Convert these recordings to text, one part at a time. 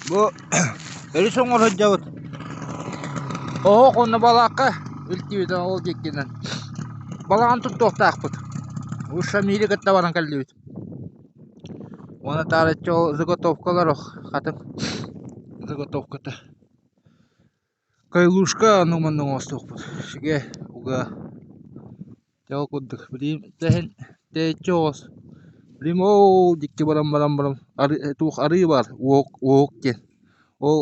Бу өрүс оҥоро сылдьабыт. Оһох уонна балаакка илтибит ол диэкинэн. Балаҕан туттуохтаахпыт. Бу Шамили кытта баран кэллибит. Уонна таарыччы ол заготовкалар хатыҥ заготовката. Кайлушка ону-маны оҥостуохпут. Сигэ уга Дьэ ол курдук билигин тэһин тэйиччи оҕус билигин оо дьикти баран баран баран туох арыы баар уоһук уоһук диэн ол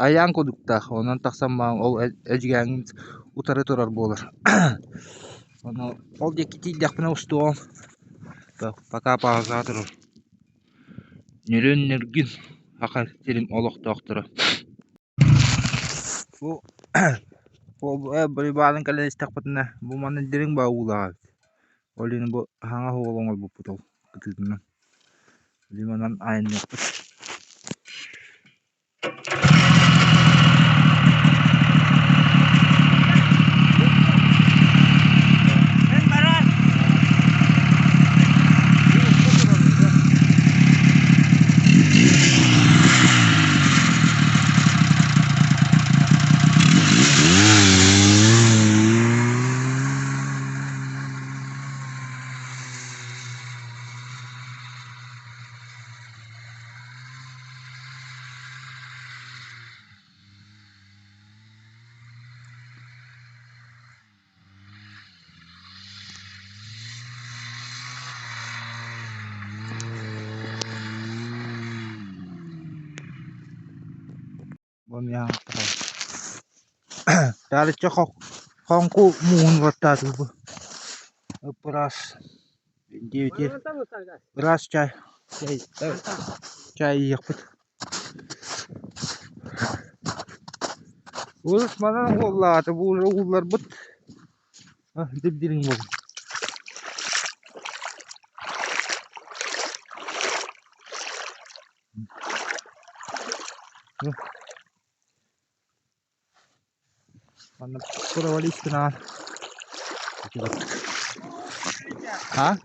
айаан курдуктаах онон тахсан баран ол эдьигээҥҥин утары турар буолар ону ол диэки тиийдэхпинэ устуоҕум пока паузаҕа турар Нөрүөн ньургун Саха сирин олохтоохторо Бу баарын кэлэн истэхпитинэ бу манна дириҥ баа уулаах эбит. Ол иһин бу хаҥас уол оҥорбуппут ол кытыытынан. Лимонан айанныахпыт. Таарычча хоҥку мууһун уоттаатыбыт бу ыраас диэбити ыраас чай чай иһиэхпит Урут манан уоллаата бу уулларбыт дип-дириҥ буолла Манна провались гынаан. А?